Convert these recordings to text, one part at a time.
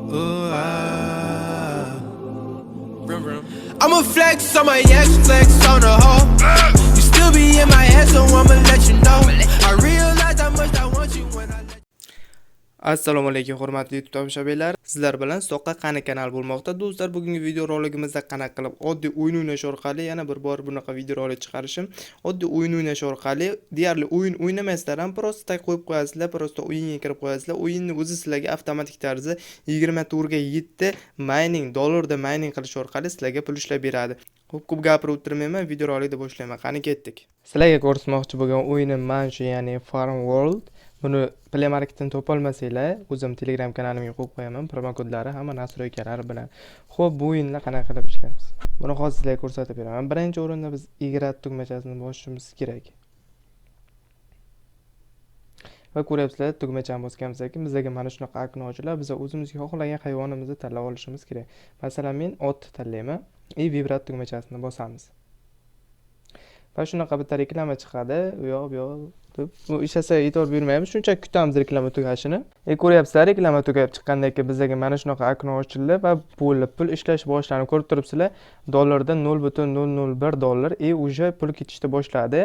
Ooh, ah. I'ma flex on my ex, flex on the hoe. You still be in my head, so I'ma let you know. I realize how much I want you when I let. Assalomu alaykum, hurmatli YouTube tomoshabinlar. Sizlar bilan Soqqa qani kanal bo'lmoqda. Do'stlar, bugungi videorolikimizda qanaqa qilib oddiy o'yin o'ynash orqali, yana bir bor bunaqa videorolik chiqarishim, oddiy o'yin o'ynash orqali, deyarli o'yin o'ynamaysizlar ham, просто так qo'yib qo'yasizlar, просто o'yinga kirib qo'yasizlar. O'yinni o'zi sizlarga avtomatik tarzda 24 ga 7 mining, dollarda mining qilish orqali sizlarga pul ishlab beradi. Xo'p, ko'p gapirib o'tirmayman, videorolikni boshlayman. Qani, ketdik. Sizlarga ko'rsatmoqchi bo'lgan o'yinim mana shu, ya'ni Farm World. Buni Play Marketdan topolmasanglar, o'zim Telegram kanalimga qo'yib qo'yaman, promokodlari, hamma настройка lari bilan. Xo'p, bu o'yinni qanaqa qilib ishlaymiz? Buni hozir sizlarga ko'rsatib beraman. Birinchi o'rinda biz играть tugmachasini bosishimiz kerak. Va ko'ryapsizlar, tugmachani bosganimizdan keyin bizga mana shunaqa окно ochiladi. Biz o'zimizga xohlagan hayvonimizni tanlab olishimiz kerak. Masalan, men otni tanlayman и выбрать tugmachasini bosamiz. Va shunaqa bitta reklama chiqadi. U yoq, bu yoq deb. Bu ishlasa, e'tibor bermaymiz, shunchaki kutamiz reklama tugashini. Ko'ryapsizlar, reklama tugab chiqqandan keyin bizga mana shunaqa окно ochildi va bo'ldi, pul ishlash boshlandi. Ko'rib turibsizlar, dollarda 0,001 dollar и уже pul ketishni boshladi.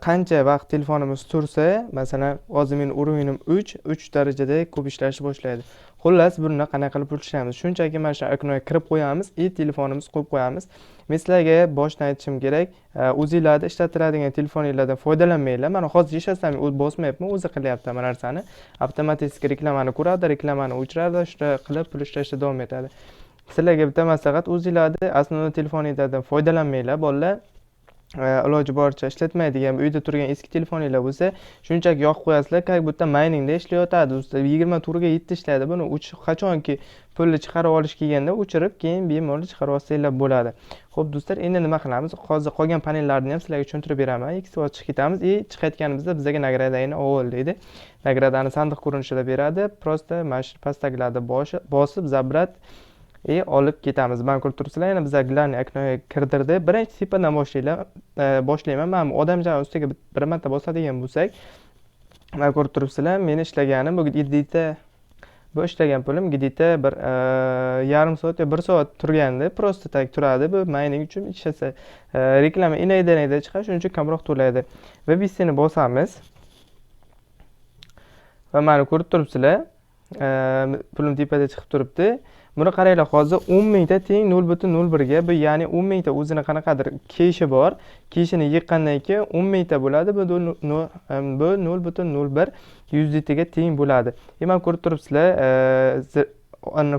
Qancha vaqt telefonimiz tursa, masalan, hozir meni уровень im 3, 3 darajada ko'p ishlashni boshlaydi. Xullas, buni qanaqa qilib pul ishlaymiz? Shunchaki mana shu окно ga kirib qo'yamiz и telefonimizni qo'yib qo'yamiz. Men sizlarga boshdan aytishim kerak, o'zinglarni ishlatiladigan telefoninglardan foydalanmanglar. Mana hozir ishlatsam, bosmayapman, o'zi qilyapti hamma narsani. Avtomatik reklamani ko'radi, reklamani o'chiradi, shunday qilib pul ishlashda davom etadi. Sizlarga bitta maslahat: o'zinglarni основной telefoninglardan foydalanmanglar, bolalar. Iloji boricha ishlatmaydigan uyda turgan eski telefoninglar bo'lsa, shunchaki yoqib qo'yasizlar, как будто mayningda ishlayotadi, do'stlar. 24 ga 7 ishlaydi. Buni qachonki pulni chiqarib olish kelganda o'chirib, keyin bemalol chiqarib olsanglar bo'ladi. Ho'p, do'stlar, endi nima qilamiz? Hozir qolgan panellarni ham sizlarga tushuntirib beraman. Ikki chiqib ketamiz и chiqayotganimizda bizga награда ni ol deydi. Награда ni sandiq ko'rinishida beradi. Просто mana shu pastdagilarni bosib, забрать и olib ketamiz. Mana, ko'rib turibsizlar, yana bizlar главный окно ga kirdirdi. Birinchi tepadan boshlaylar, boshlayman. Mana bu odamchani ustiga bir marta bosadigan bo'lsak, mana, ko'rib turibsizlar, meni ishlaganim bu где-то, bu ishlagan pulim где-то bir yarim soat yo bir soat turgandi. Просто так turadi, bu mining uchun ishlasa, reklama inaydan inayda chiqadi, shuning uchun kamroq to'laydi. Va ni bosamiz va mana, ko'rib turibsizlar, pulim tepada chiqib turibdi. Buni qaranglar, hozir 10 000 ta teng 0,01 ga. Bu ya'ni 10 000 ta o'zini qanaqadir keshi bor, keshini yiqqandan keyin 10 000 ta bo'ladi. Bu 0,01 USDTga teng bo'ladi. E mana, ko'rib turibsizlar,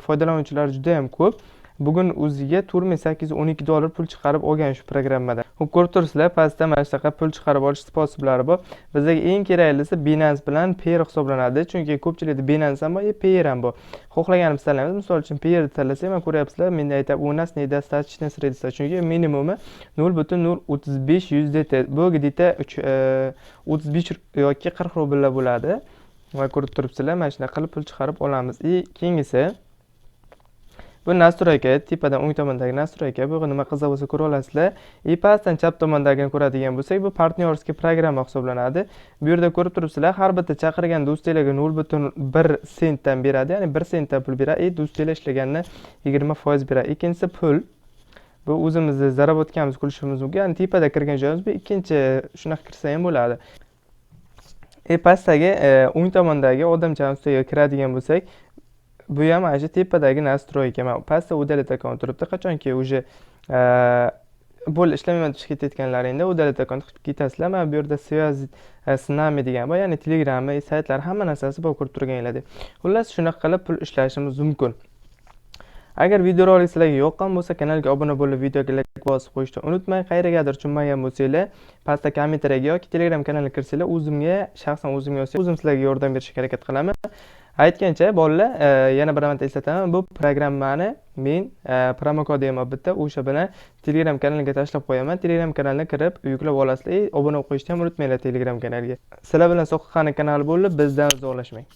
foydalanuvchilar juda yam ko'p. Bugun o'ziga 4812 dollar pul chiqarib olgan shu programmadan. Ho'p, ko'rib turibsizlar, pastda mana shunaqa pul chiqarib olish способ lari bor. Bizga eng keraklisi Binance bilan Payeer hisoblanadi, chunki ko'pchilikda Binance ham bor, Payeer ham bor. Xohlaganimizni tanlaymiz. Misol uchun, Payeerni tanlasak, mana, ko'ryapsizlar, menda aytyapti: "У нас недостаточно средства", chunki minimumi 0,035 USDT, bu где-то 35 yoki 40 rubllar bo'ladi. Va ko'rib turibsizlar, mana shunaqa qilib pul chiqarib olamiz. И keyingisi bu настройка, tepadan o'ng tomondagi настройка. Bu nima qiziq bo'lsa, ko'ra olasizlar. И pastdan chap tomondagini ko'radigan bo'lsak, bu партнёрский программа hisoblanadi. Bu yerda ko'rib turibsizlar, har bitta chaqirgan do'stinglarga 0,1 sentdan beradi, ya'ni 1 sentdan pul beradi и do'stinglar ishlagandan 20% beradi. Ikkinchisi pul, bu o'zimizni заработка miz qilishimiz mumkin, ya'ni tepada kirgan joyimiz bu ikkinchi, shunaqa kirsa ham bo'ladi. Pastdagi o'ng tomondagi odamchani ustiga kiradigan bo'lsak, bu ham mana shu tepadagi настройка. Mana, pastda удалить аккаунт turibdi. Qachonki уже bo'ldi, ishlamayman deb chiqib ketayotganlaringda, удалить аккаунт qilib ketasizlar. Mana bu yerda "Связь с нами" degan bor, ya'ni Telegrami, saytlar, hamma narsasi bor, ko'rib turganinglardek. Xullas, shunaqa qilib pul ishlashimiz mumkin. Agar videorolik sizlarga yoqqan bo'lsa, kanalga obuna bo'lib, videoga layk bosib qo'yishni unutmang. Qayergadir tushunmagan bo'lsanglar, pastda kommentariyaga yoki Telegram kanaliga kirsanglar, o'zimga shaxsan o'zimga yozsanglar, o'zim sizlarga yordam berishga harakat qilaman. Aytgancha, bolalar, yana bir marta eslataman, bu programmani men promokodi ham bitta, o'sha bilan Telegram kanaliga tashlab qo'yaman. Telegram kanaliga kirib yuklab olasizlar. Obuna bo'lib qo'yishni ham unutmanglar Telegram kanaliga. Sizlar bilan Soqqa kanali bo'ldi, bizdan uzoqlashmang.